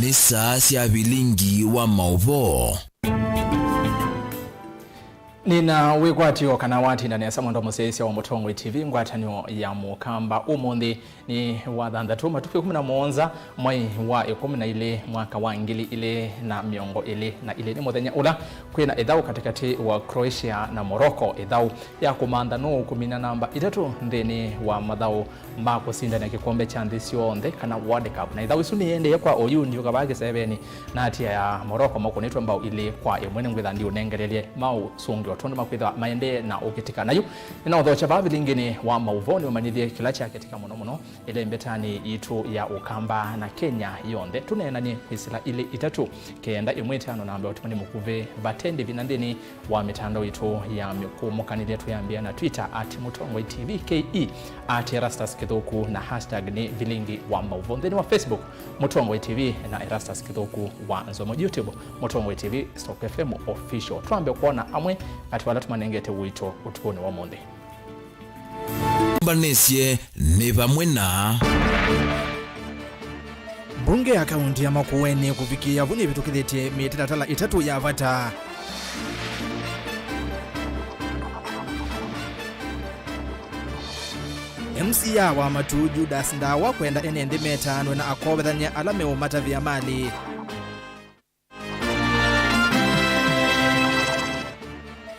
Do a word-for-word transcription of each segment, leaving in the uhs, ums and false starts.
Nĩ saa sya vilingi wa maũvoo. Nĩna wĩkwatyo kana watinda nesa mũndũ mũsyaĩĩsya wa Mũtongoi T V, ngwatanĩo ya Mũkamba. Ũmũnthĩ nĩ wa thanthatũ, matukũ ĩkũmi na mũonza, mwai wa ĩkũmi na ilĩ, mwaka wa ngili ilĩ na mĩongo ĩlĩ na ilĩ. Nĩ mũthenya ũla kwĩna ĩthaũ katĩkatĩ wa Croatia na Morocco, ĩthaũ ya kũmantha nũũ ũkũmina namba itatũ nthĩnĩ wa mathaũ ma kũsindana kĩkombe kya nthĩ syonthe, kana World Cup. Na ĩthaũ ĩsu nĩyĩendee kwa oyu ndiũka vaa kĩsevenĩ na timu ya Morocco makũnĩtwe mbao ilĩ kwa ĩmwe. Nĩngwĩtha ndiũnengelelye maũsũngĩo tondũ makwĩthĩwa maendee na ũkĩtika. Na yu nĩnaũthokya vaa vilingĩnĩ wa maũvoo nĩũmanyĩthye kĩla kyakĩtika mũno mũno ĩlembetanĩ yitũ ya Ũkamba na Kenya yonthe. Tũneenany'e kwĩsĩla ilĩ itatũ, kenda ĩmwe ĩtano namba ũtũmani mũkuvĩ vate ndĩvi na nthĩnĩ wa mĩtandao itũ ya mĩkũmũkanĩlya, twĩambĩa na Twitter at Mũtongoi T V K E, at Erastus Kĩthũku, na hashtag nĩ vilingi wa maũvoo. Nthĩnĩ wa Facebook, Mũtongoi T V na Erastus Kĩthũku wa Nzomo. YouTube, Mũtongoi T V stroke F M Official. Twambe kwona amwe katĩ wa ala tũmanengete ũito ũtukũnĩ wa ũmũnthĩ. Mbanĩsye nĩ vamwe na. Mbunge ya kaunti ya Makueni kũvikĩĩa vu nĩvĩtũkĩthĩtye mĩtalatala ĩtatũ ya vata. M C A wa Matu Judas Ndawa kwenda ene nthĩ metaanwe na akovethany'a ala meũmatavĩa malĩ.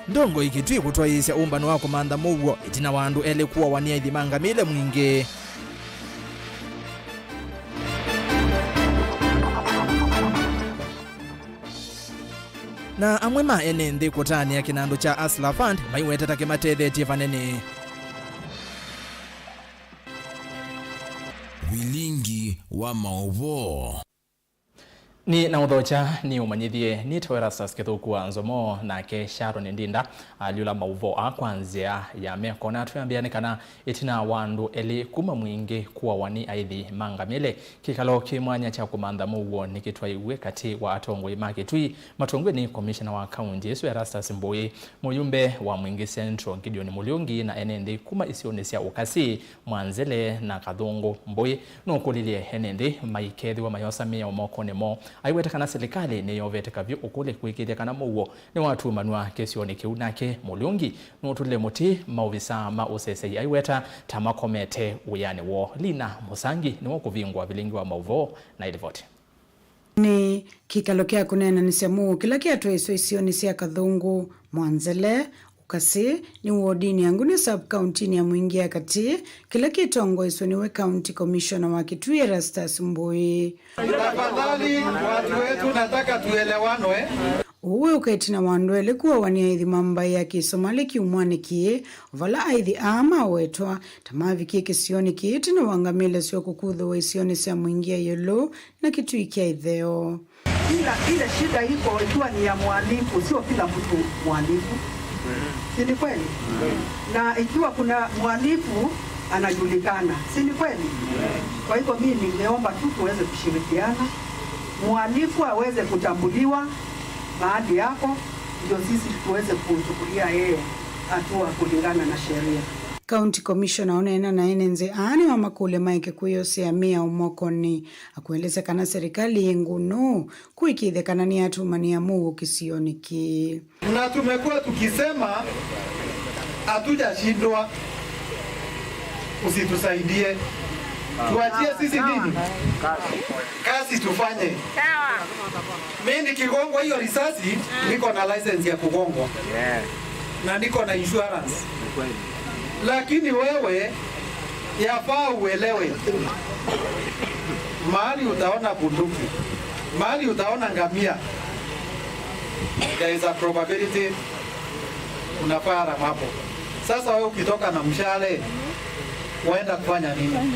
Ndongoi Kitui kũtwaĩĩsya ũmbano wa kũmantha mũuo ĩtina wa andũ elĩ kũawa nĩ aithi ma ngamĩle mwingĩ. Na amwe ma ene nthĩ kũtanĩa kĩnandũ kya Hustler Fund maiweteta kĩmatethetye vanene. Vilingi wa maũvoo. Nĩnaũthokya nĩũmanyĩthye nĩtawa Erastus Kĩthũku wa Nzomo, nake Sharon Ndinda alyũla maũvoo aa kwa nzĩa ya meko. Na twĩambĩa nĩ kana ĩtina wa andũ elĩ kuma mwingĩ kũawa nĩ aithi ma ngamĩle, kĩkalo kĩ mwanya kya kũmantha mũuo nĩkĩtwaiwe katĩ wa atongoi ma Kitui matongoew'e nĩ komishona wa kaunti ĩsu Erastus Mbũi, mũyumbe wa Mwingi Central Gideon Mũliungi na ene nthĩ kuma isionĩ sya Ũkasi, Mwanzele na Kathũngũ. Mbũi nũkũlilye ene nthĩ maikethĩwa mayosa mĩao mokonĩ moo, aiweta kana silikalĩ nĩyovete kavyũ ũkũlĩ kũĩkĩĩthya kana mũuo nĩwatumanw'a kĩsionĩ kĩu. Nake Mũliungi nũtũlile mũtĩ maovisaa ma ũseseĩ, aiweta ta makomete wĩanĩ woo. Lina Mũsangi nĩwe ũkũvingũa vilingi wa maũvoo na ĩlivoti. Nĩ kĩkalo kya kũneenanĩsya mũuo kĩla kyatwaĩswe isionĩ sya Kathũngũ, Mwanzele, Ũkasi, nĩ wodinĩ ya Nguni sub-kauntinĩ ya Mwingi ya Katĩ, kĩla kĩtongoeswe nĩwe County Commissioner wa Kitui Erastus Mbũi. Tafadhali, watu wetu, nataka tuelewanwe. Ũu wĩũka ĩtina wa andũ elĩ kũawa nĩ aithi ma mbaĩ ya Kĩsomali kyumwanĩ kĩĩ, vala aithi aa mawetwa ta mavikie kĩsionĩ kĩĩ ĩtina wa ngamĩle syoo kũkuthũwa isionĩ sya Mwingi ya ĩũlũ na Kitui kya ĩtheo. Ila, ile shida iko ikiwa ni ya mhalifu, sio kila mtu mhalifu. Si ni kweli? Na ikiwa kuna mhalifu anajulikana, si ni kweli? Kwa hivyo mimi ningeomba tu tuweze kushirikiana. Mhalifu aweze kutambuliwa mahali yako, ndio sisi tuweze kuchukulia yeye hatua kulingana na sheria. County Commissioner ũneena na ene nthĩ aa nĩwamakũlya maeke kwĩyosea mĩao mokonĩ, akũelesya kana serikali yĩ ngũnũ kũĩkĩĩthya kana nĩyatumanĩa mũuo kĩsionĩ kĩĩ. Na tumekuwa tukisema hatujashindwa, usitusaidie. Tuachie sisi nini? Kazi tufanye. Mimi nikigongwa hiyo risasi, niko na license ya kugongwa. Na niko na insurance. Lakini wewe, yafaa uelewe. Mahali utaona bunduki, mahali utaona ngamia, there is a probability kuna firearm hapo. Sasa wewe ukitoka na mshale, waenda kufanya nini?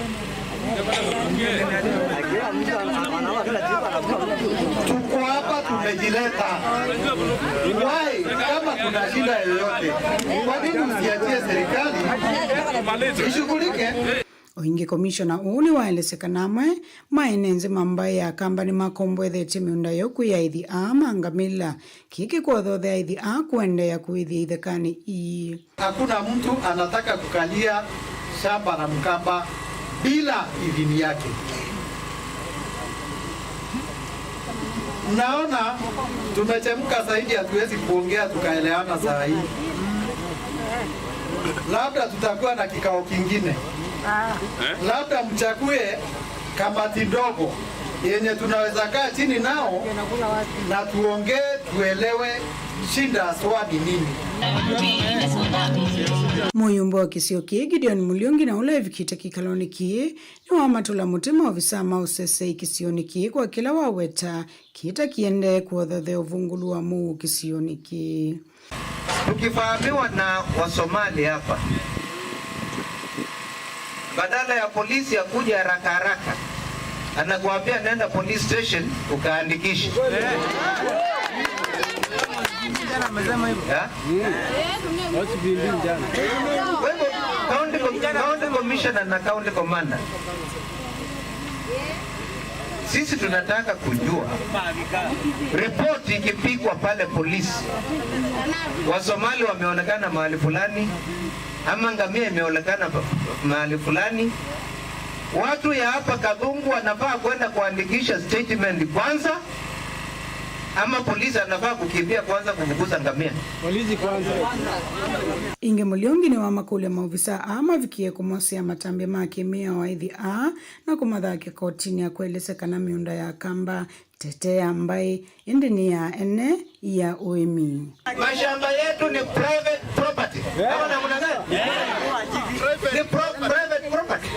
Tuko hapa tumejileta. Why? Kama kuna shida yoyote, kwa nini usiachie serikali ishughulike? O ĩngĩ, komishona ũũ nĩwaelesya kana amwe ma ene nthĩ ma mbaĩ ya Kamba nĩmakomboethetye mĩũnda yoo kwĩ aithi aa ma ngamĩla, kĩĩ kĩkũthoothea aithi aa kũendeea kũĩthya ithekanĩ ii. Hakuna mtu anataka kukalia shamba la Mkamba bila idhini yake. Naona tumechemka zaidi, hatuwezi kuongea tukaelewana saa hii. Labda tutakuwa na kikao kingine. Labda mchague kamati ndogo yenye tunaweza kaa chini nao na tuongee, tuelewe shida haswa ni nini. Mũyumba wa kĩsio kĩĩ, Gideon Mũliungi, na ũla evikĩte kĩkalonĩ kĩĩ, nĩwamatũla mũtĩ maovisaa ma ũsesei kĩsionĩ kĩĩ kwa kĩla waweta kĩta kĩendee kũothothea ũvũngũlu wa mũuo kĩsionĩ kĩĩ. Tukivamiwa na Wasomali hapa, badala ya polisi ya kuja haraka haraka, anakuambia nenda police station ukaandikishe. Ya? Kwa hivyo, county com-, county commissioner na county commander, sisi tunataka kujua ripoti ikipigwa pale polisi, Wasomali wameonekana mahali fulani, ama ngamia imeonekana pa-, mahali fulani, watu ya hapa Kathungu wanafaa kwenda kuandikisha statement kwanza, ama polisi anafaa kukimbia kwanza kufukuza ngamia? Polisi kwanza. Ĩngĩ Mũliungi nĩwamakũlya maovisaa aa mavikie kũmosea matambya ma kĩmĩao aithi aa na kũmathaa kĩkotinĩ, akwelesya kana mĩũnda ya Kamba tete ya mbaĩ, ĩndĩ nĩ ya ene ya ũĩmi. Mashamba yetu ni private property. Ama namna gani? Ni pro-, private property.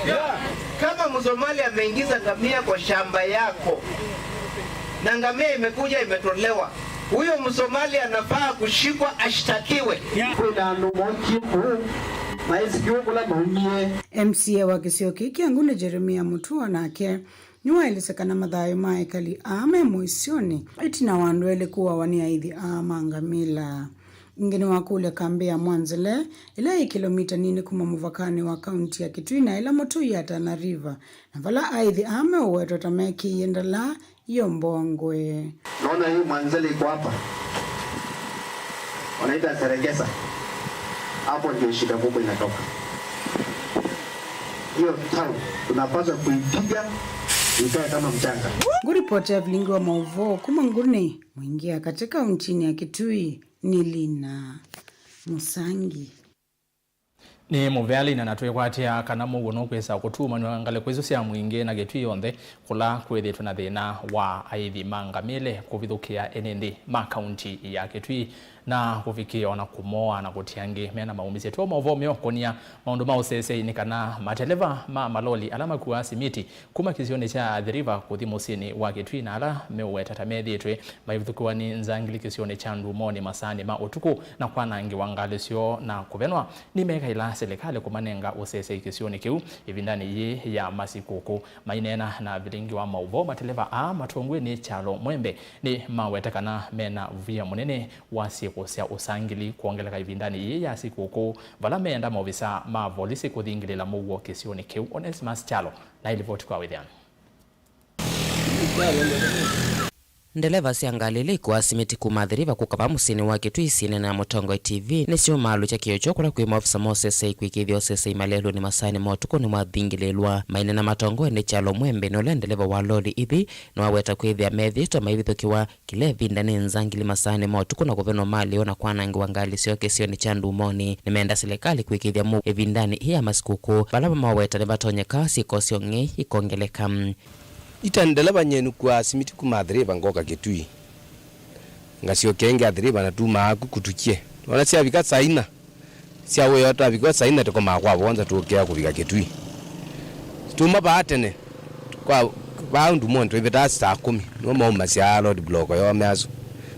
Kama Msomali ameingiza ngamia kwa shamba yako na ngamia imekuja imetolewa, huyo Msomali anafaa kushikwa, ashtakiwe. Kwĩna andũ mokie kũu, maisikiwe kũla maumie. M C A wa kĩsio kĩĩ kya Nguni, Jeremia Mutua, nake nĩwaelesya kana mathayũ ma ekali aa me mũisyonĩ ĩtina wa andũ elĩ kũawa nĩ aithi aa ma ngamĩla. Ĩngĩ nĩwakũlya kambĩ ya Mwanzele, ĩla yĩ kĩlomita nini kuma mũvakanĩ wa kaunti ya Kitui na ĩla mũtũi ya Tana River, na vala aithi aa meũwetwa ta mekĩie ndalaa iyomboa ngũe. Naona hii Mwanzele iko hapa. Wanaita Serengesa. Hapo ndio shida kubwa inatoka. Hiyo town tunapaswa kuipiga ikae kama mchanga. Ngũripoti ya vilingi wa maũvoo kuma Nguni, Mwingi ya katĩ kauntinĩ ya Kitui, nĩ Lina Mũsangi. Nĩ mũvealĩ na twĩkwatĩa kana mũuo nũkwĩsa kũtumanw'a ngalĩko isu sya Mwingi na Kitui yonthe, kũla kwĩthĩtwe na thĩna wa aithi ma ngamĩle kũvithũkĩa ene nthĩ ma kaunti ya Kitui na kũvikĩa ona kũmoa na kũtia angĩ mena maũmĩsye. Twĩ o maũvoo meũkonia maũndũ ma ũseseĩ nĩ kana mateleva ma maloli ala makuaa simiti kuma kĩsionĩ kya Athi River kũthi mũsyĩnĩ wa Kitui na ala meũweta ta methĩĩtwe maivithũkĩwa nĩ nzangili kĩsionĩ kya Ndumonĩ masaanĩ ma ũtukũ na kwanangĩwa ngalĩ syoo na kũvenwa, nĩmekaĩla silikalĩ kũmanenga ũseseĩ kĩsionĩ kĩu ĩvindanĩ yĩĩ ya masikũkũ. Maineena na vilingi wa maũvoo, mateleva aa matongoew'e nĩ Kyalo Mwembe nĩmaweta kana mena via mũnene wa syĩko sya ũsangili kwongeleka ĩvindanĩ yĩĩ ya sikũkũ, vala meenda maovisaa ma volisi kũthingĩlĩla mũuo kĩsionĩ kĩu. Onesimus Kyalo na ĩlivoti kwa wĩthĩano. Ndeleva sya ngalĩ ila ikuaa simiti kuma Athi River kũka vaa mũsyĩnĩ wa Kitui syĩneenea na Mũtongoi T V nĩsyũmaalũkya kĩoo kyoo kũla kwĩ maofisa ma ũseseĩ kwĩkĩĩthya ũseseĩ malelũnĩ masaanĩ ma ũtukũ nĩmwathingĩlĩĩlwa. Maineena matongoew'e nĩ Kyalo Mwembe, na ũla ndeleva wa loli ithi nĩwaweta kwĩthĩa methĩĩtwe maivithũkĩwa kĩla ĩvinda nĩ nzangili masaanĩ ma ũtukũ na kũvenwa malĩ yoo na kwanangĩwa ngalĩ syoo kĩsionĩ kya Ndumonĩ. Nĩmeenda silikalĩ kwĩkĩĩthya mũuo ĩvindanĩ ĩĩ ya masikũkũ, vala mamaweta nĩvatonyeka syĩko sya ũng'ei ikongeleka. Ita nĩ ndeleva nyie nĩkuaa simiti kuma Athi River ngoka Kitui. Ngasyoka ĩngĩ Athi River na tumaa ku kũtukye. Nona syavika saa ina. Sya wĩa twavika saa ina tũkomaa kwa vonza tũũkĩa kũvika Kitui. Tuma vaa tene. Kwa vaa Ndumonĩ twĩvĩtaa saa kũmi. Nĩmo maumasya road block yoo measũ.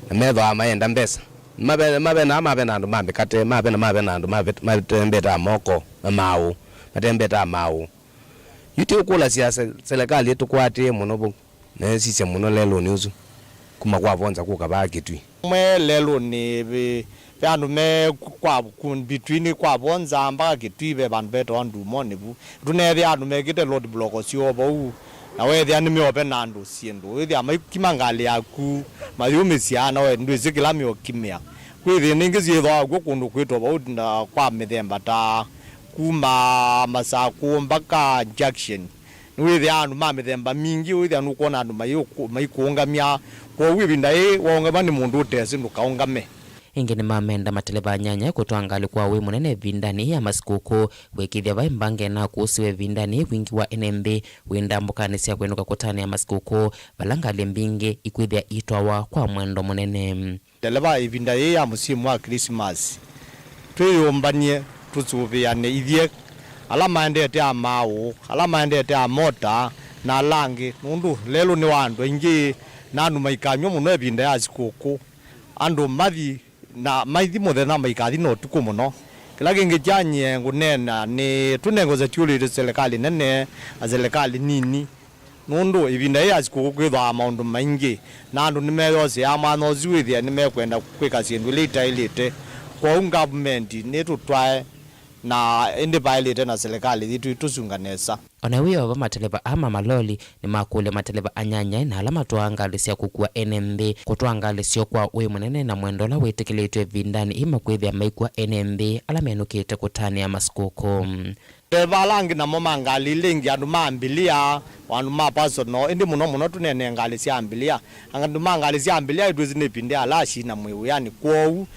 Na methĩawa mayenda mbesa. Mavenaa, mavenaa, mavena andũ ma mĩkate, mavena, mavena andũ mave-, matembetaa moko, na maũ, matembetaa maũ. Yu tũkũlasya se-, silikalĩ ĩtũkwatĩe mũno vau, na ĩsisye mũno lelũnĩ ũsu kuma kwa Vonza kũka vaa Kĩtui. Mwe lelũnĩ ve, ve andũ me kwa, ku-, between kwa Vonza mpaka Kĩtui ve vandũ vetawa Ndumonĩ vu. Tũneethĩa andũ mekĩte road block syoo vau, na weethĩa nĩmeove na andũ syĩndũ. Wĩthĩa maikima ngalĩ yaku, mayũmĩsya, na we ndwĩsĩ kĩla meũkimĩa. Kwĩ thĩna ingĩ syĩthĩawa kw'o kũndũ kwĩtwa vau na kwa mĩthemba ta kuma Masakũ mpaka Junction. Nĩwĩthĩaa andũ ma mĩthemba mingĩ, wĩthĩa nũkwona andũ mayĩũkũ-, maikũũngamya. Kwoou ĩvinda yĩĩ waũngamwa nĩ mũndũ ũtesĩ, ndũkaũngame. Ĩngĩ nĩmamenda mateleva anyanya kũtwaa ngalĩ kwa ũĩ mũnene ĩvindanĩ ya masikũkũ, kũĩkĩĩthya vai mbanga ĩnakũsĩwa ĩvindanĩ wingĩ wa ene nthĩ wĩ ndambũkanĩ sya kwenũka kũtanĩa masikũkũ, vala ngalĩ mbingĩ ikwĩthĩa itwawa kwa mwendo mũnene. Ndeleva ĩvinda yĩĩ ya mũsimu wa Christmas, twĩyũmbany'e, tũsũvĩane ithyĩ, ala maendete a maaũ, ala maendete a mota, na ala angĩ, nũndũ lelũ nĩ wa andũ aingĩ, na andũ maikanyw'a mũno ĩvinda ya sikũkũ. Andũ mathi na maithi mũthenya, maikathi na ũtukũ mũno. Kĩla kĩngĩ kyanyie ngũneena nĩ tũnengose tiũlĩtĩ silikalĩ nene na silikalĩ nini. Nũndũ ĩvinda yĩĩ ya sikũkũ kwĩthĩawa maũndũ maingĩ, na andũ nĩmeyoseaa mwanya ũsu wĩthĩe nĩmekwenda kwĩka syĩndũ ila itaĩlĩte. Kwoou ngavumenti nĩtũtwae, na ĩndĩ vaĩlĩte na silikalĩ yitũ ĩtũsunga nesa. O na wĩ o va, mateleva aa ma maloli nĩmakũlya mateleva anyanyae na ala matwaa ngalĩ sya kũkua ene nthĩ kũtwaa ngalĩ syoo kwa ũĩ mũnene na mwendo ũla wĩtĩkĩlĩtw'e ĩvindanĩ ĩĩ makwĩthĩa maikua ene nthĩ ala menũkĩte kũtanĩa masikũkũ. Ndeleva ala angĩ namo ma ngalĩ ila ingĩ, andũ ma ambilia, o andũ ma personal, ĩndĩ mũno mũno tũneenee ngalĩ sya ambilia. Andũ ma ngalĩ sya ambilia, nĩtwĩsĩ nĩ ĩvinda ya lashi na mwĩ wĩanĩ, kwoou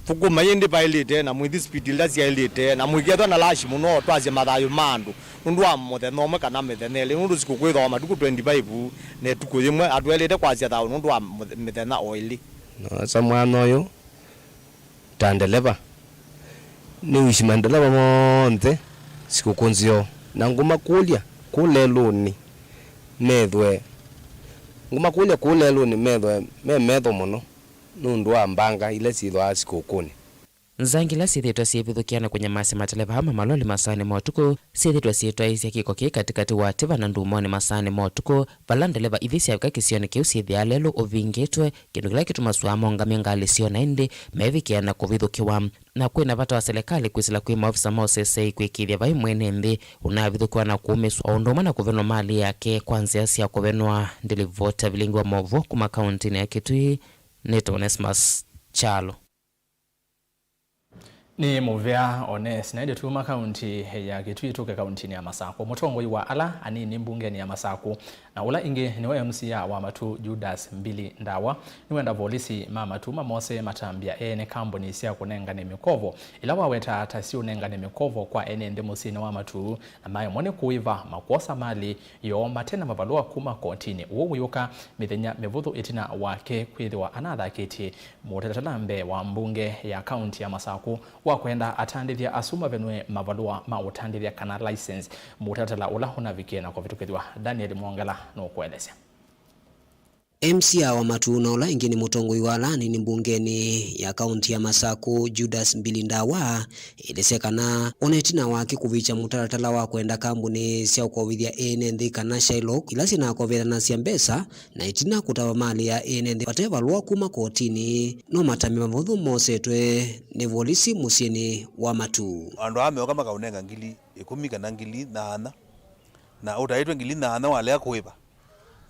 thũkũmai ĩndĩ vaĩlĩte, na mwĩthi speed ila syaĩlĩte, na mũikethwa na lashi mũno twasye mathayũ ma andũ nũndũ wa mũthenya ũmwe kana mĩthenya ĩlĩ, nũndũ sikũkũ ĩthooa matukũ twenty-five, na ĩtukũ yĩmwe atũelĩte kwasya thayũ nũndũ wa mũth-, mĩthenya o ĩlĩ. Noosa mwanya ũyũ ta ndeleva, nĩ wish mandeleva monthe sikũkũ nzeo, na ngũmakũlya kũu lelũnĩ methwe, ngũmakũlya kũu lelũnĩ methwe me metho mũno nũndũ wa mbanga ila syĩthwaa sikũkũnĩ. Nzangila syĩthĩĩtwe syĩvithũkĩa na kũnyamasya mateleva aa ma maloli masaanĩ ma ũtukũ syĩthĩĩtwe syĩtwaĩĩsya kĩko kĩĩ katĩkatĩ wa Tiva na Ndumonĩ masaanĩ ma ũtukũ, vala ndeleva ithi syavika kĩsionĩ kĩu syĩthĩaa lelũ ũvingĩtwe, kĩndũ kĩla kĩtumaswaa mongamya ngalĩ syoo na ĩndĩ mevikĩa na kũvithũkĩwa. Na kwĩ na vata wa silikalĩ kwĩsĩla kwĩ maovisa ma ũseseĩ kũĩkĩĩthya vai mwene nthĩ ũnavithũkĩwa na kũũmĩswa, o ũndũ ũmwe na kũvenwa malĩ yake kwa nzĩa sya kũvenwa. Ndilivota vilingi wa maũvoo kuma kaũntĩnĩ ya Kitui, nĩtawa Onesmus Kyalo. Nĩ mũvea Ones, na ĩndĩ tuuma kaũntĩ ya Kitui tũke kaũntĩnĩ ya Masakũ. Mũtongoi wa ala anini mbungenĩ ya Masakũ na ũla ĩngĩ nĩwe M C A wa Matu, Judas Mbili Ndawa, nĩwenda volisi ma Matu mamose matambya ene kambuni sya kũnengane mĩkovo, ila wawetaa ta siũnengane mĩkovo kwa ene nthĩ mũsyĩnĩ wa Matu, na maemwa nĩ kũĩva makwosa malĩ yoo mate na mavalũa kuma kotinĩ. Ũũ wĩũka mĩthenya mĩvũthũ ĩtina wake kwĩthĩwa anathakĩtye mũtalatala mbee wa mbunge ya kaũntĩ ya Masakũ wa kwenda atandĩthya asu mavenwe mavalũa ma ũtandĩthya kana license, mũtalatala ũla ũnavikie na kũvĩtũkĩthw'a. Daniel Mwongela nũkũelesya. M C A wa Matu na ũla ĩngĩ nĩ mũtongoi wa ala anini mbungenĩ ya kaũntĩ ya Masakũ, Judas Mbili Ndawa, elesya kana ona ĩtina wake kũvikya mũtalatala wa kwenda kambuni sya ũkovithya ene nthĩ kana Shylock ila syĩnakovethanasya mbesa, na ĩtina kũtava malĩ ya ene nthĩ vate valũa kuma kotinĩ, no matamya mavũthũ mosetwe nĩ volisi mũsyĩnĩ wa Matu. Andũ aa meũka makaũnenga ngili ĩkũmi kana ngili nyaanya, na ũtaĩtwe ngili nyaanya walea kũĩva,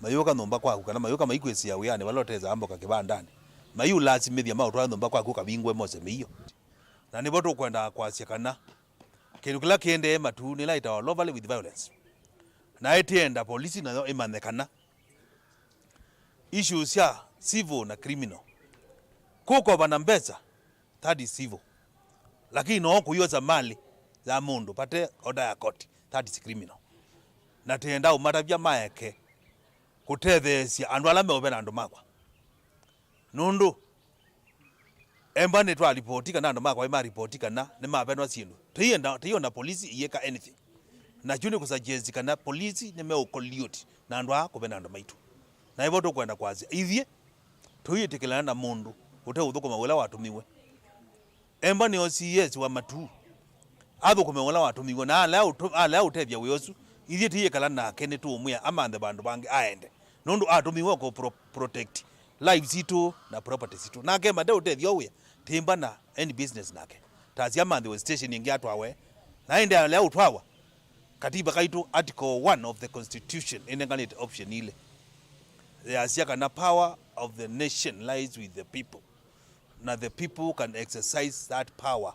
mayũka nyũmba kwaku kana mayũka maikwĩsĩa wĩanĩ vala ũtesaa mboka kĩvandanĩ, maiũlasimĩthya maũtwaa nyũmba kwaku ũkavingũe mose mĩio. Na nĩvo tũkwendaa kwasya kana kĩndũ kĩla kĩendee Matu nĩla ĩtawa robbery with violence, na ĩtĩenda polisi nayo ĩmanye kana issues sya civil na criminal, kũkova na mbesa, that is civil, lakini no kũyosa malĩ ya mũndũ vate order ya court, that is criminal. Na tĩenda ũmatavya maeke kũtetheesya andũ ala meũvena andũ makwa, nũndũ emba nĩtwalipoti kana andũ makwa nĩmaripoti kana nĩmavenwa syĩndũ. Tũienda, tũiona polisi iyĩka anything. Na kyu nĩ kũsuggest kana polisi nĩmeũkollioti na andũ aa kũvena andũ maitũ. Na ĩvo tũkwenda kwasya, ithyĩ tũiĩtĩkĩlana na mũndũ ũteũthũkũma wĩla watũmiwe. Emba nĩ O C S wa Matu athũkũme ũla watũmiwe, na alea ũtũ-, alea ũtethya wĩa ũsu, ithyĩ tũiĩkala nake nĩtũũmwĩa amanthe vandũ vangĩ aende, nũndũ atũmiwe kũ pro-, protect lives sitũ na property sitũ. Nake mate ũtethya wĩa, tĩmba na any business nake. Tasya amanthiwe station ĩngĩ atwawe, na ĩndĩ alea ũtwawa, katiba kaitũ article one of the constitution ĩnenganĩte option ilĩ. Yasya kana power of the nation lies with the people, na the people can exercise that power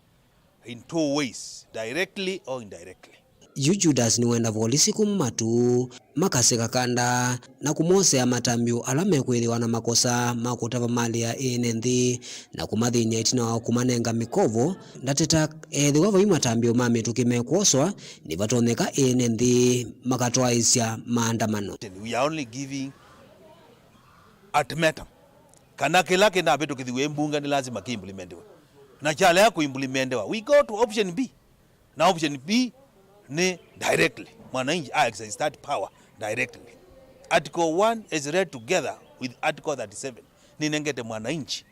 in two ways, directly or indirectly. Yu Judas nĩwenda volisi kuma Matuu makaseka kanda na kũmosea matambyo ala mekwĩthĩwa na makosa ma kũtava malĩ ya ene nthĩ na kũmathĩny'a ĩtina wa kũmanenga mĩkovo. Ndateta ethĩwa vai matambyo ma mĩtũkĩ mekwoswa, nĩvatonyeka ene nthĩ makatwaĩĩsya maandamano. We are only giving ultimatum. Kana kĩla kĩnavĩtũkĩthiw'e mbunge nĩ lazima kĩimplementiwe. Na kyalea kũimplementiwa, we go to option B. Na option B nĩ directly. Mwananchi a exercise that power directly. Article one is read together with Article thirty-seven. Nĩnengete mwananchi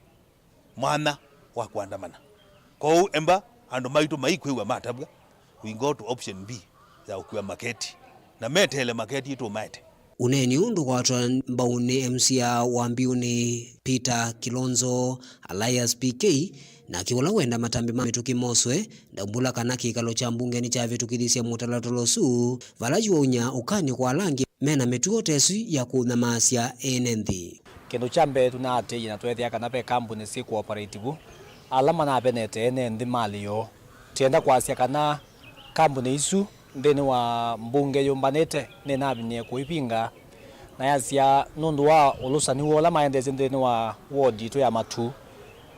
mwanya wa kũandamana. Kwoou emba andũ maitũ maikwĩw'a matavw'a, we go to option B ya ũkua maketi. Na meteele maketi itũmaete. Ũneeni ũũ ndũkwatwa mbau nĩ M C A wa Mbiũnĩ Peter Kilonzo, Elias P K, nake ũla wenda matambya ma mĩtũkĩ moswe, ndaumbũla kana kĩkalo kya mbunge nĩkyavĩtũkĩthisye mũtalatala ũsu, vala yu aunya ũkany'o kwa ala angĩ mena mĩtuo ta ĩsu ya kũnyamaasya ene nthĩ. Kĩndũ kya mbee, tũnaatĩĩie na tweethĩa kana ve kambuni syĩ kũoperate vu, ala manavenete ene nthĩ malĩ yoo. Tienda kwasya kana kambuni isu nthĩnĩ wa mbunge yũmbanĩte nĩnavinyĩe kũivinga, na yasya nũndũ wa ũlũsani woo ũla maendeesye nthĩnĩ wa ward yitũ ya Matuu,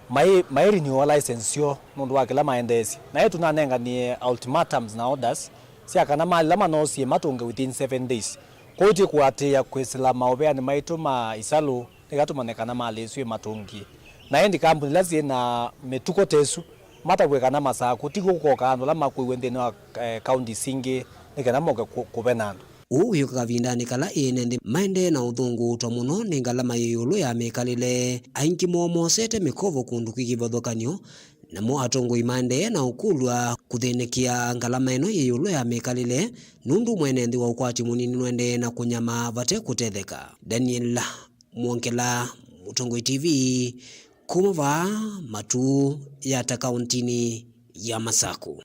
mai, mai renew license syoo nũndũ wa kĩla maendeesye. Na ĩ tũnanenganie ultimatums na orders sya kana malĩ ala manoosie matũnge within seven days. Kwoou twĩkũatĩĩa kwĩsĩla maũveanĩ maitũ ma isalũ nĩkatũmanye kana malĩ ĩsu ĩmatũngie. Na ĩndĩ kambuni ila syĩ na mĩtuko ta ĩsu matavw'e kana masakũ, ti kw'o kũkoka andũ ala makuiwe nthĩnĩ wa, eh, kaunti singĩ nĩ kana moke kũ-, kũvena andũ. Ũu wĩũka kavindanĩ kala ene nthĩ maendee na ũthũngũũtwa mũno nĩ ngalama yĩ ĩũlũ ya mĩkalĩle. Aingĩ moo mosete mĩkovo kũndũ kwĩ kĩvathũkany'o, namo atongoi maendee na ũkũlw'a kũthĩnĩkĩa ngalama ĩno yĩ ĩũlũ ya mĩkalĩle, nũndũ mwene nthĩ wa ũkwati mũnini nũendee na kũnyamaa vate kũtetheka. Daniel Mwongela, Mũtongoi T V, kuma vaa Matuu Yatta kauntinĩ ya Masaku.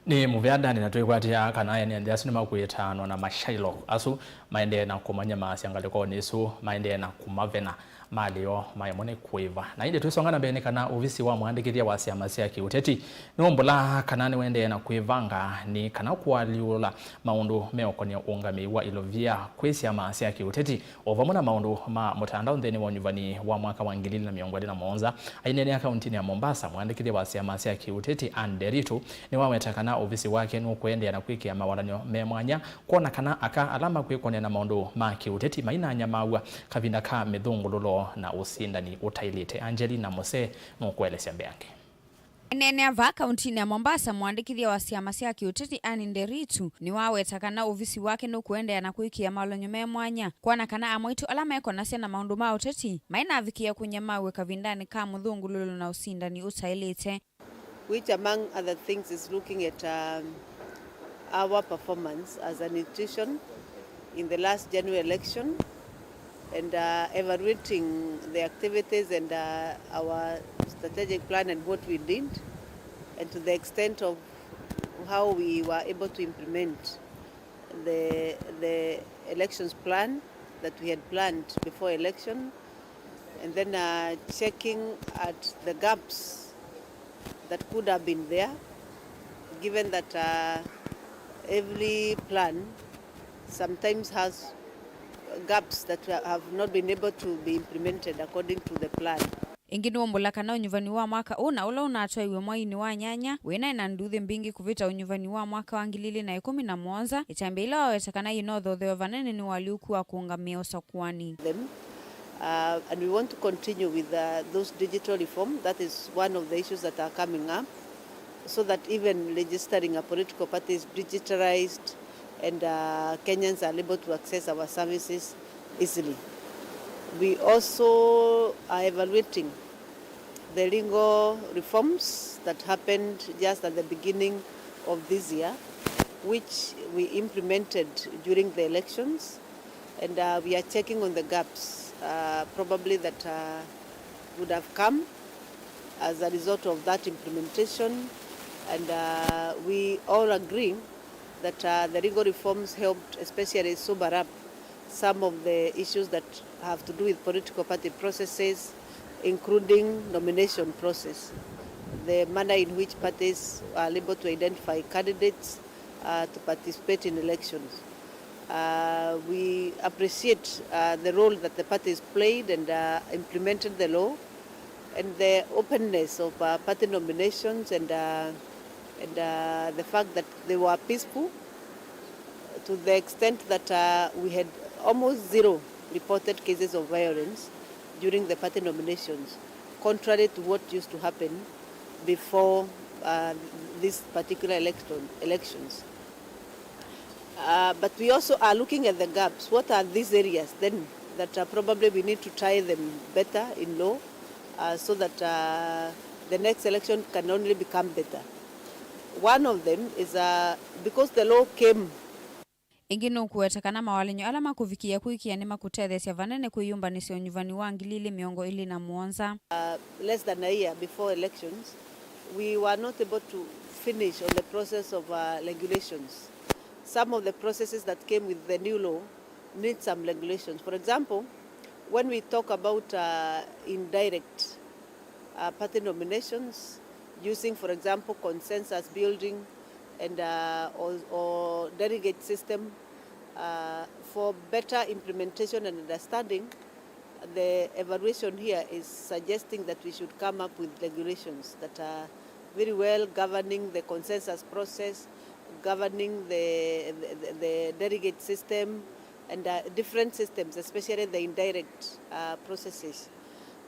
Nĩ mũvea Dani, na twĩkwatĩa kana ene nthĩ asu nĩmakwĩtaanwa na mashailok asu maendee na kũmanyamaasya ngalĩkonĩ ĩsu, maendee na kũmavena malĩ yoo maemwe nĩ kũĩva. Na ĩndĩ twĩsonga na mbee nĩ kana ovisi wa mwandĩkĩthya wa syama sya kĩũteti nĩwaumbũla kana nĩwendee na kwĩvanga nĩ kana kũalyũla maũndũ meũkonĩa ũngamĩi wa ilovia kwĩ syama sya kĩũteti, o vamwe na maũndũ ma mũtandao nthĩnĩ wa ũnyuvani wa mwaka wa ngili ilĩ na mĩongo ĩlĩ na mũonza. Aineenea kauntinĩ ya Mombasa, mwandĩkĩthya wa syama sya kĩũteti Anne Nderitu nĩwaweta kana ovisi wake nũkũendeea na kwĩkĩa mawalany'o me mwanya kwona kana aka ala makwĩkonĩa na maũndũ ma kĩũteti mainanyamaaw'a kavinda ka mĩthũngũlũlo na ũsindani ũtaĩlĩte. Angelina Mose nũkũelesya mbeange. Aineenea vaa kauntinĩ ya Mombasa, mwandĩkĩthya wa syama sya kĩũteti Anne Nderitu nĩwaweta kana ovisi wake nũkũendeea na kwĩkĩa mawalany'o me mwanya kwona kana amwaitũ ala mekonasya na maũndũ ma ũteti mainavikĩĩa kũnyamaaw'a kavindanĩ ka mũthũngũlũlo na ũsindani ũtaĩlĩte. Which, among other things, is looking at, um, our performance as an institution in the last general election and, uh, evaluating the activities and, uh, our strategic plan and what we did, and to the extent of how we were able to implement the, the elections plan that we had planned before election, and then, uh, checking at the gaps that could have been there, given that, uh, every plan sometimes has gaps that have not been able to be implemented according to the plan. Ĩngĩ nĩwaumbũla kana ũnyuvani wa mwaka ũũ na ũla ũnatwaiwe mwainĩ wa nyanya wĩnaĩ na nduthi mbingĩ kũvĩta ũnyuvani wa mwaka wa ngili ilĩ na ĩkũmi na mũonza, ĩtambya ĩla waweta kana yĩnothothewe vanene nĩ ũalyũku wa kũũngamĩa ũsakũani. Them. Uh, and we want to continue with, uh, those digital reform. That is one of the issues that are coming up, so that even registering a political party is digitalized and, uh, Kenyans are able to access our services easily. We also are evaluating the legal reforms that happened just at the beginning of this year, which we implemented during the elections, and, uh, we are checking on the gaps, uh, probably that, uh, would have come as a result of that implementation, and, uh, we all agree that, uh, the legal reforms helped especially sober up some of the issues that have to do with political party processes, including nomination process. the manner in which parties are able to identify candidates uh, to participate in elections. Uh, we appreciate uh, the role that the parties played and uh, implemented the law, and the openness of uh, party nominations and, uh, and uh, the fact that they were peaceful to the extent that uh, we had almost zero reported cases of violence during the party nominations, contrary to what used to happen before uh, these particular election, elections. Uh, but we also are looking at the gaps. What are these areas then that uh, probably we need to tie them better in law uh, so that uh, the next election can only become better? One of them is uh, because the law came Ĩngĩ nũkũweta kana mawalany'o ala makũvikĩĩa kwĩkĩa nĩmakũtetheesya vanene kwĩyũmbanĩsya ũnyuvani wa ngili ilĩ mĩongo ĩlĩ na mũonza. Uh, less than a year before elections, we were not able to finish on the process of uh, regulations. Some of the processes that came with the new law need some regulations. For example, when we talk about uh, indirect uh, party nominations using, for example, consensus building and uh, or, or delegate system uh, for better implementation and understanding. The evaluation here is suggesting that we should come up with regulations that are very well governing the consensus process, governing the, the, the delegate system, and uh, different systems, especially the indirect uh, processes.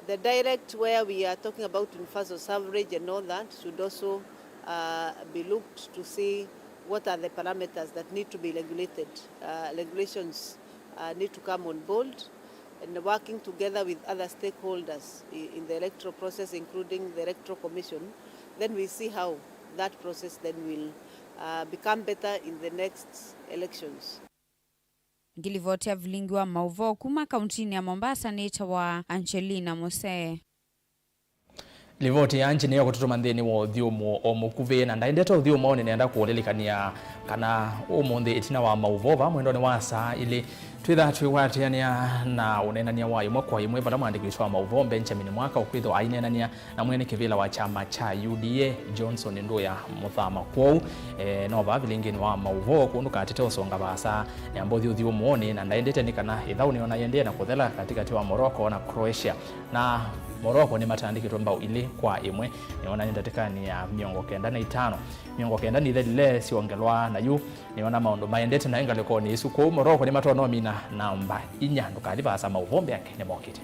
The direct, where we are talking about universal suffrage and all that, should also uh, be looked to see what are the parameters that need to be regulated. Uh, regulations uh, need to come on board, and working together with other stakeholders in the electoral process, including the Electoral Commission, then we see how that process then will uh, become better in the next elections. Ngilivoti ya vilingi wa mauvoo kuma kauntinĩ ya Mombasa nĩtawa Angelina Musee. Livoti ya nji nĩyo kũtũtũma nthĩnĩ wa ũthyũmũo o mũkuvĩ, na ndaendete ũthyũmũonĩ nĩenda kũũlilikany'a kana ũmũnthĩ ĩtina wa mauvoo vaa mwendonĩ wa saa ilĩ, twĩthaa twĩkwatĩanĩa na ũneenany'a wa ĩmwe kwa ĩmwe vala mwandĩki witũ wa mauvoo Benjamin Mwaka ũkwĩthĩwa aineenany'a na mwene kĩvĩla wa kyama kya U D A, Johnson Nduya Mũthama. Kwoou, e, no vaa vilingĩnĩ wa mauvoo kũndũ katete ũsonga vaasa, nĩamba ũthi ũthyũmũonĩ, na ndaendete nĩ kana ĩthaũ nĩyo naendee na kũthela katĩkatĩ wa Morocco na Croatia. Na Morocco nĩmatandĩkĩtwe mbao ilĩ kwa ĩmwe, nĩona nĩ ndatĩkanĩ ya mĩongo kenda na itano. Mĩongo kenda nithelile syongelwa, na yu nĩona maũndũ maendete naĩ ngalĩkonĩ ĩsu. Kwoou Morocco nĩmatonya ũmina namba inya. Ndũkathi vaasa, mauvoo mbeange nĩmokĩte.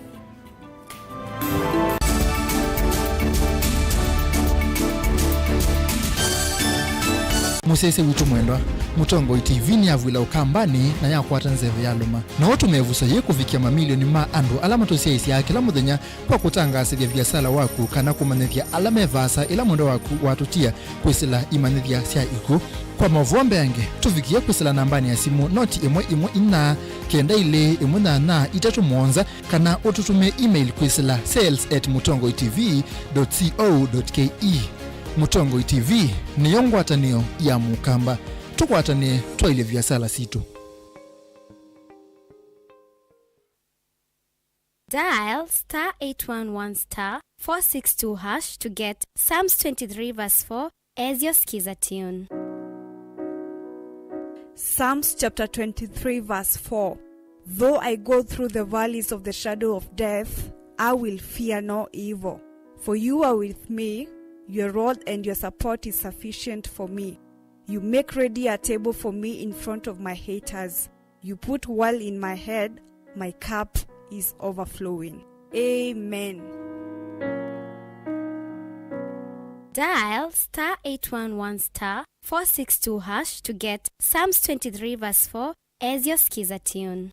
Mũsyaĩĩsya witũ mwendwa, Mũtongoi T V nĩyavw'ĩla Ũkambanĩ na yakwata nzeve ya lũma. No ũtũme ĩvuso yĩĩ kũvikĩa mamilioni ma andũ ala matũsyaĩĩsyaa kĩla mũthenya kwa kũtangaasĩthya viasala waku kana kũmanyĩthya ala me vaasa ĩla mwendwa waku watũtia kwĩsĩla imanyĩthya sya ikw'ũ. Kwa maũvoo mbeange, tũvikĩe kwĩsĩla nambanĩ ya simũ noti ĩmwe ĩmwe inya kenda ilĩ ĩmwe nyanya itatũ mũonza, kana ũtũtũmĩe email kwĩsĩla sales at mũtongoi T V dot co dot K E. Mũtongoi T V nĩyo ngwatanĩo ya Mũkamba. Tũkwatanĩe twaĩlye viasala sitũ. Dial star eight one one star four six two hash to get Psalms twenty-three verse four as your Skiza tune. Psalms chapter twenty-three verse four. Though I go through the valleys of the shadow of death, I will fear no evil. For you are with me, your rod and your support is sufficient for me. You make ready a table for me in front of my haters. You put oil in my head, my cup is overflowing. Amen. Dial star eight one one star four six two hash to get Psalms twenty-three verse four as your Skiza tune.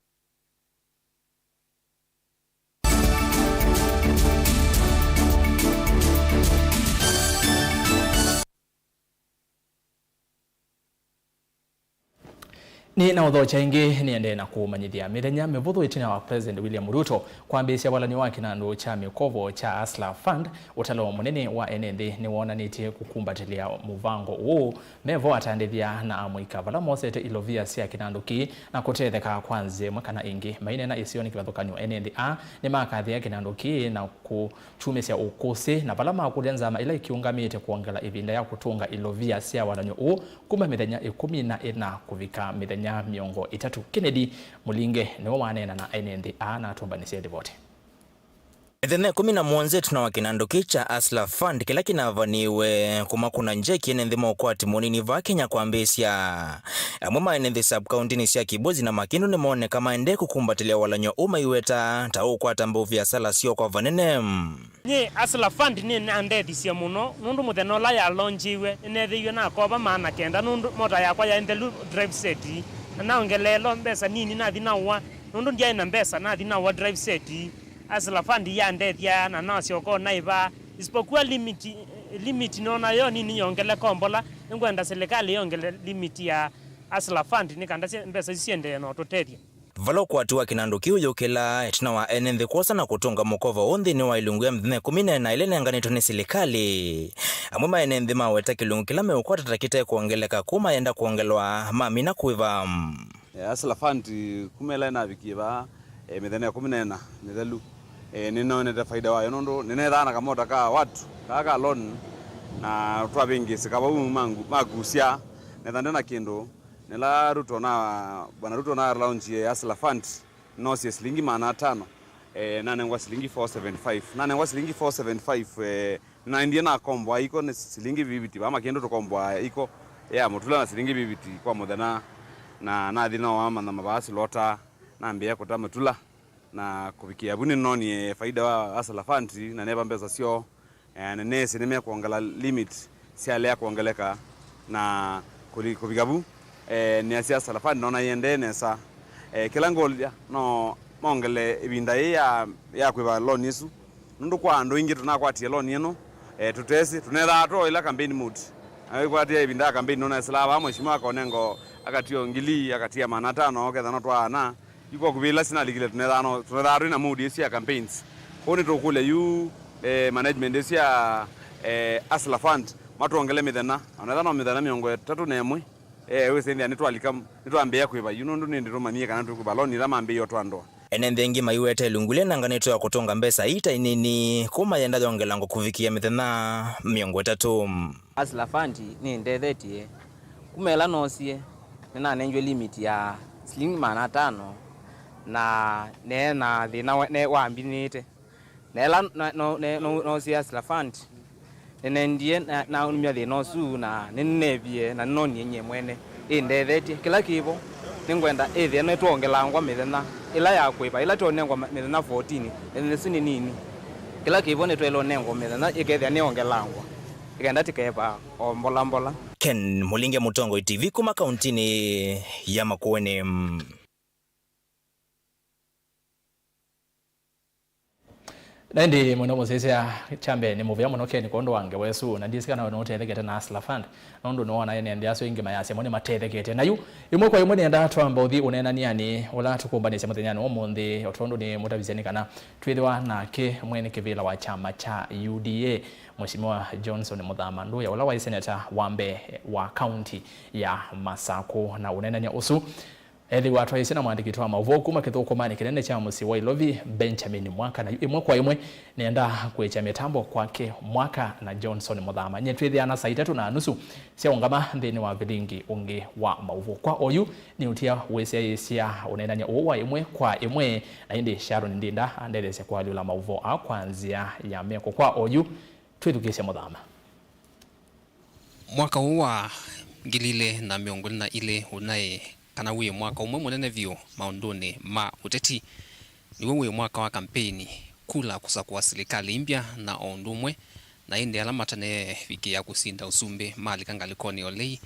Nĩ na ũthokya ĩngĩ, nĩendee na kũmanyĩthya. Mĩthenya mĩvũthũ ĩtina wa President William Ruto kwambĩĩsya walany'o wa kĩnandũ kya mĩkovo kya Hustler Fund, ũtalo mũnene wa ene nthĩ nĩwonanĩtye kũkumbatĩlya mũvango ũũ. Mevo atandĩthya na amũika vala mosete ilovia sya kĩnandũ kĩĩ na kũtetheka kwa nzĩa ĩmwe kana ĩngĩ. Maineena ĩsionĩ kĩvathũkany'o, ene nthĩ aa nĩmakathĩa kĩnandũ kĩĩ na kũkyumĩsya ũkũsĩ, na vala makũlya nzama ĩla ĩkĩũngamĩte kwongela ĩvinda ya kũtũnga ilovia sya walany'o ũũ kuma mĩthenya ĩkũmi na ĩna kũvika mĩthenya mĩongo ĩtatũ. Kennedy Mũlinge nĩwe waneena na ene nthĩ aa na atũmbanĩsye livoti. Mĩthenya ĩkũmi na mũonza ĩtina wa kĩnandũ kĩĩ kya Hustler Fund kĩla kĩnavaniwe kũmakũna njeki, ene nthĩ ma ũkwati mũnini vaa Kenya kwambĩĩsya. Amwe ma ene nthĩ sub-kauntinĩ sya Kibwezi na Makindu nĩmoneka maendee kũkumbatĩlya walany'o ũũ maiweta ta ũkwata mbau viasala syoo kwa vanene. Nyie Hustler Fund nĩnandethisye mũno, nũndũ mũthenya ũla yalonjiwe, nĩneethĩiwe nakova maana kenda, nũndũ mota yakwa yaĩ nthelu drive set. Na naongeleelwa mbesa nini, nathi naũa, nũndũ ndyaĩ na mbesa, nathi naũa drive set. Hustler Fund yandethya, na nasyoka naĩva. Isipokuwa limit, limit nona yo nini yongeleka o mbola. Nĩngwenda serikali yongele limit ya Hustler Fund, nĩ kana sye-, mbesa isu siendee na ũtũtethya. Vala ũkwati wa kĩnandũ kĩu ũyũkĩla, ĩtina wa ene nthĩ kwosa na kũtũnga mũkovo ũũ nthĩnĩ wa ilungu ya mĩthenya ĩkũmi na ĩna ĩla ĩnenganĩtwe nĩ silikalĩ, amwe ma ene nthĩ maweta kĩlungu kĩla meũkwata ta kĩte kwongeleka, kũu mayenda kwongelwa mamina kũĩva. Eh, Hustler Fund kuma ĩla ĩnavikie vaa, eh, mĩthenya ĩkũmi na ĩna mĩthelu, eh, nĩnonete faida wayo, nũndũ nĩnethaa na kamota ka watu kaa ka loan, na twavĩngĩsĩka vau mangu-, makusya, netha nde na kĩndũ. Nĩla Ruto na, Bwana Ruto na launchie Hustler Fund, noosie silingi maana atano, eh, nanengwa silingi four seventy-five. Nanengwa silingi four seventy-five, eh, nĩnaendie nakomboa iko nĩ silingi fifty. Vaa Makindu tũkomboa iko ya mũtula na silingi fifty kwa mũthenya, na nathi nao amanya mavaa silota, nambĩĩa kũta mũtula, na kũvikĩa vu nĩnonie faida wa Hustler Fund, na neva mbesa syoo. Eh, nĩnĩsĩ nĩmekwongela limit syalea kwongeleka na kũli-, kũvika vu. Eh, nĩasya Hustler Fund nona yĩendee nesa. Eh, kĩla ngũlya no mongele ĩvinda yĩĩ ya, ya kwĩva loan ĩsu, nũndũ kwa andũ aingĩ tũnakwatie loan ĩno, eh, tũtesĩ, tũnethaa too ĩla campaign mood. Na wĩkwatia ĩvinda ya campaign nona ĩsilaa vaa mheshimiwa akonengo akatio ngili, akatia maana atano, ũketha no twaana. Yu kwa kũvĩla sinalikile tũnethaa no, tũnethaa twĩ na mood ĩsu ya campaigns. Kwoou nĩtũkũlya yu, eh, management ĩsu ya, eh, Hustler Fund matwongele mĩthenya, onetha no mĩthenya mĩongo ĩtatũ na ĩmwe, eh, wĩsĩ nthĩa nĩtwalika, nĩtwambĩĩa kwĩva yu, nũndũ nĩndĩ tũmanyie kana tũkwĩva loan ila mambĩĩe ũtwandũa. Ene nthĩ aingĩ maiweta ĩlungu ĩla ĩnenganĩtwe ya kũtũnga mbesa ii ta inini, kũu mayenda yongelangwa kũvikĩa mĩthenya mĩongo ĩtatũ. Hustler Fund nĩndethetye. Kuma ĩla noosie, nĩnanengiwe limit ya silingi maana atano, na nee na thĩna wa, ne, wambinĩte. Na ĩla na, no, ne, no, noosie Hustler Fund, nĩnendie na, naumya thĩna ũsu, na nĩnĩnevie, na nĩnonie nyie mwene ĩndethetye. Kĩla kĩvo, nĩngwenda ĩthĩe nĩtwongelangwa mĩthenya ĩla ya kwĩva, ĩla twonengwa ma-, mĩthenya fourteen, mĩthenya ĩsu nĩ nini. Kĩla kĩvo nĩtwaĩle ũnengwa mĩthenya ĩkethĩa nĩyongelangwa. Ĩkenda tĩkeva o mbola mbola. Ken Mũlinge, Mũtongoi T V, kuma kauntinĩ ya Makueni. Na ĩndĩ mũno mũsisya, kya mbee nĩ mũvea mũno Ken kwondũ wa ngewa ĩsu, na ndĩsĩ kana we nũtethekete na Hustler Fund, nũndũ nĩwona ene nthĩ asu aingĩ mayasya mo nĩmatethekete. Na yu, ĩmwe kwa ĩmwe nĩenda twamba ũthi ũneenanĩanĩ ũla tũkũmbanĩsya mũthenyanĩ wa ũmũnthĩ, o tondũ nĩ mũtavisya nĩ kana twĩthĩwa nake mwene kĩvĩla wa kyama kya U D A, Mheshimiwa Johnson Mũthama Nduya, ũla waĩ seneta wa mbee wa kaunti ya Masakũ, na ũneenany'a ũsu ethĩwa atwaĩĩsye na mwandĩki witũ wa maũvoo kuma kĩthũkũmanĩ kĩnene kya mũsyĩ wa Ilovi, Benjamin Mwaka. Na yu ĩmwe kwa ĩmwe nĩenda kũĩkya mĩtambo kwake Mwaka na Johnson Mũthama. Nyie twĩthĩana saa itatũ na nusu sya ũngama nthĩnĩ wa vilingi ũngĩ wa maũvoo. Kwa oyu, nĩũtia wĩsyaĩĩsya ũneenany'a ũũ wa ĩmwe kwa ĩmwe, na ĩndĩ Sharon Ndinda andetheesya kũalyũla maũvoo aa kwa nzĩa ya meko. Kwa oyu, twĩthukĩĩsye Mũthama. Mwaka ũũ wa ngili ilĩ na mĩongo ĩlĩ na ilĩ ũnaĩ kana wĩ mwaka ũmwe mũnene vyũ maũndũnĩ ma ũteti. Nĩw'o wĩ mwaka wa kampeini, kula kũsakũa silikalĩ mbya, na o ũndũ ũmwe na ĩndĩ ala matanevikĩa kũsinda ũsumbĩ malika ngalĩkonĩ o lei.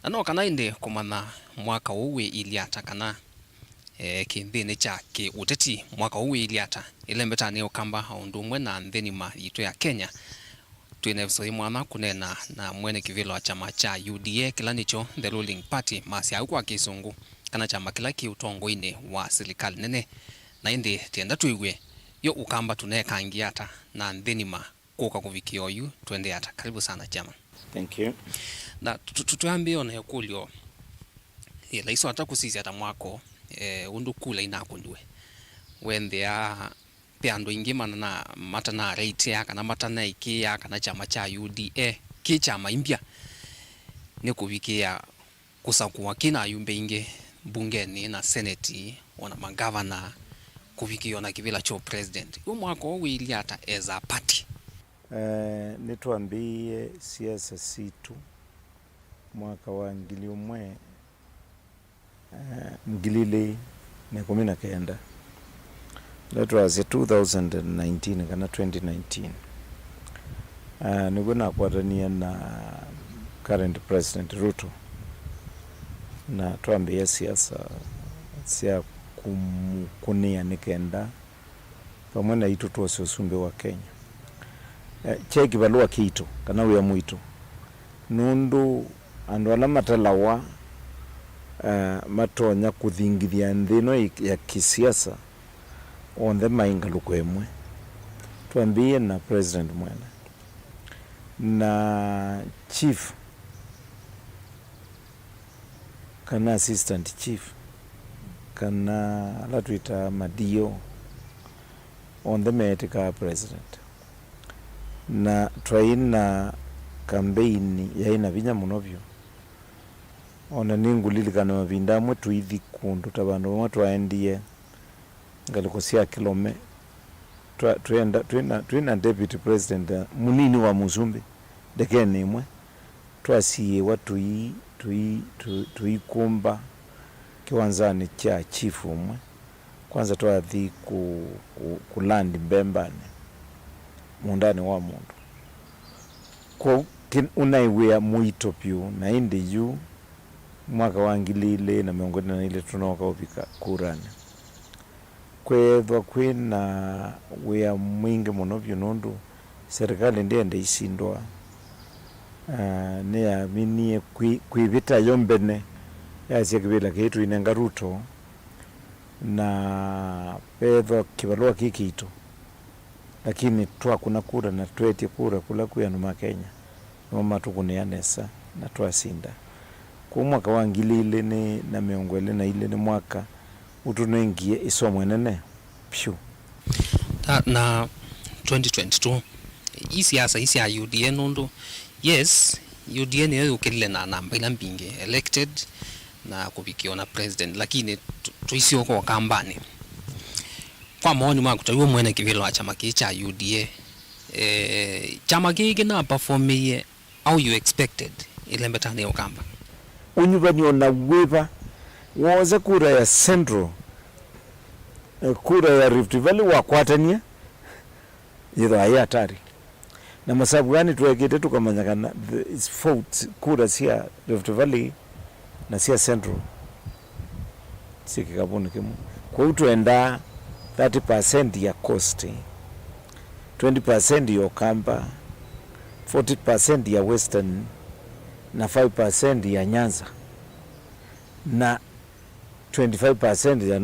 Na no kana ĩndĩ kũmanya mwaka ũũ wĩilyĩ ata kana, e, kĩnthĩnĩ kya kĩ-ũteti mwaka ũũ wĩilyĩ ata. Ĩlembetanĩ ya Ũkamba o ũndũ ũmwe na nthĩ nima yitũ ya Kenya, twĩ na ĩvuso yĩ mwanya kũneena na mwene kĩvĩla wa kyama kya U D A, kĩla nĩkyo The Ruling Party, masya ũu kwa Kĩsũngũ. kana kyama kĩla kĩ ũtongoinĩ wa silikalĩ nene. Na ĩndĩ tienda twĩw'e yo Ũkamba tũneekangĩa ata na nthĩ nima kũka kũvikĩa oyu, twende ata? Karibu sana chairman. Thank you. Na tu- tu- twambĩe ona ĩkũlyo yĩla isu ata kũsisya ta mwako, eh, ũndũ kula inakũniwe, wendea ve andũ aingĩ manana- matanareitĩa kana matanaĩkĩĩa kana kyama kya U D A kĩ kyama imbya nĩ kũvikĩa kũsakũa kĩna ayumbe aingĩ mbungenĩ na seneti, ona mangavana, kũvikĩa ona kĩvĩla kya president. Yu mwako ũũ wĩilye ata as a party? Eh, nĩtwambĩĩe siasa sitũ mwaka wa ngili ũmwe, eh, ngili ilĩ na ĩkũmi na kenda. That was two thousand and nineteen kana twenty nineteen. Ah, nĩw'o nakwatanie na current President Ruto, na twambĩĩa siasa sya kũmũkũnĩa nĩ kenda vamwe naitũ twose ũsumbĩ wa Kenya. Eh, kyaĩ kĩvalũa kĩito, kana wĩa mũito, nũndũ andũ ala matalawa, eh, matonya kũthingithya nthĩ ĩno ya kĩsiasa, onthe maĩ ngalũko ĩmwe. Twambĩĩe na president mwene na chief kana assistant chief, kana ala twĩtaa ma D O, onthe meetĩkaa president. Na twaĩ na kambeini yaĩ na vinya mũno vyũ. Ona nĩngũlilikana mavinda amwe tũithi kũndũ ta vandũ vamwe twaendie ngalĩko sya kĩlome, twa- twĩenda- twĩna, twĩna deputy president mũnini wa mũsumbĩ ndekenĩ ĩmwe, twasiĩĩwa tũi- tũi- tũ- tũikũmba kĩwanzanĩ kya chief ũmwe. Kwanza twathi kũ- kũ- kũlandi mbembanĩ mũũndanĩ wa mũndũ. Kwoou kĩ- ũnaĩ wĩa mũito vyũ, na ĩndĩ yu mwaka wa ngili ilĩ na mĩongo ĩlĩ na ilĩ tũnooka ũvika kuranĩ. Kweethwa kwĩ na wĩa mwingĩ mũno vyũ nũndũ serikali ndĩenda isindwa. Ah, nĩyaminie kwĩ- kwĩvĩta yo mbene, yasya kĩvĩla kĩĩ tũinenga Ruto, na veethwa kĩvalũa kĩ kĩito, lakini twakũna kura na twetie kura kũla kwĩ andũ ma Kenya, nĩmo matũkũnĩa nesa na twasinda. Kwoou mwaka wa ngili ilĩ na mĩongo ĩlĩ na ilĩ nĩ mwaka ũtũnengie ĩsomo ĩnene vyũ. Na, na twenty twenty-two, ii siasa ii sya U D A, nũndũ, yes, U D A nĩyo yũkĩlile na namba ila mbingĩ elected na kũvikĩa ona president, lakini tũ- tũisyoka Ũkambanĩ. Kwa mawoni maku, ta w'o mwene kĩvĩla wa kyama kĩĩ kya U D A, eh, kyama kĩĩ kĩna performĩie how you expected ĩlembetanĩ ya Ũkamba? Ũnyuvani o na wĩva, woosa kura ya Central, eh, kura ya Rift Valley wakwatany'a, yĩthwa yĩ hatari. Na masavu aa nĩtwekĩte tũkamanya kana the votes, kura sya Rift Valley na sya Central syĩ kĩkavũnĩ kĩmwe. Kwoou twendaa thirty percent ya Coast, twenty percent ya Ũkamba, forty percent ya Western, na five percent ya Nyanza, na twenty-five percent ya